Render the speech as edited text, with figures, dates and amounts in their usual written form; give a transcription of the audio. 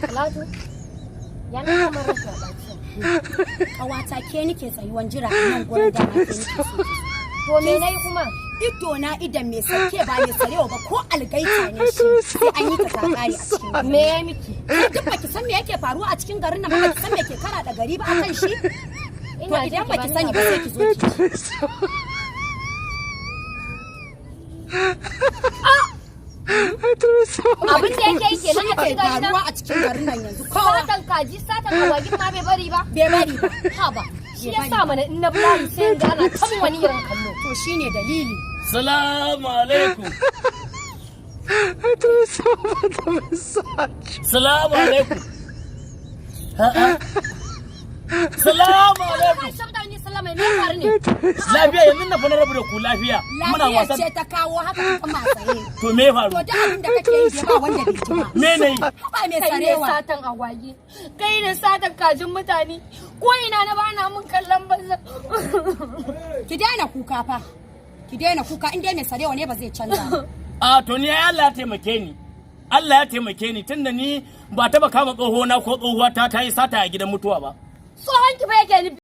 Talatu, ya na kamar rashin ɓaci. Kawata, ke nike tsayuwan jira a nan gurin, dama ke nike so ki zo. To, me nayi kuma? Ido na idan mai sake ba mai sarewa ba, ko algaita ne shi, sai an yi ta ta kare a cikin garin. Me ya miki? Duk baki san me yake faruwa a cikin garin nan ba, baki san me ke kara da gari ba akan shi. To, Ina idan jin ki, baki bani sani ba, sai ki zo ki ji. Abin da yake yi kenan a Ke cikin garin nan. faruwa a cikin garin nan yanzu kowa Satan kaji, satan agwagin ma bai bari ba. Bai bari ba. Haba, shi ya sa mana in na bulayi sai in ga ana ta min wani irin kallo. To, shine dalili. Salamu alaikum. Salamu alaikum. Salamu alaikum. Kai shabda ni sallama, me ya faru ne? Lafiya, yanzu na fa na rabu da ku lafiya. Muna Lafiyar wasan. ce ta kawo haka ka kama tsaye. To, me ya faru? To, duk abin da kake yi dai ba wanda bai ji ba. Me ne yi? Haba mai Kai ne sarewa. satan agwagi. Kai ne satan kajin mutane. Ko ina na bana mun kallon banza. Ki daina kuka fa. Ki daina kuka, in dai mai sarewa ne ba zai canza ba. A to, ni ai Allah ya taimake ni. Allah ya taimake ni tunda ni ba taba kama tsohona ko tsohuwa ta ta yi sata a gidan mutuwa ba. Tsohon ki fa yake nufi.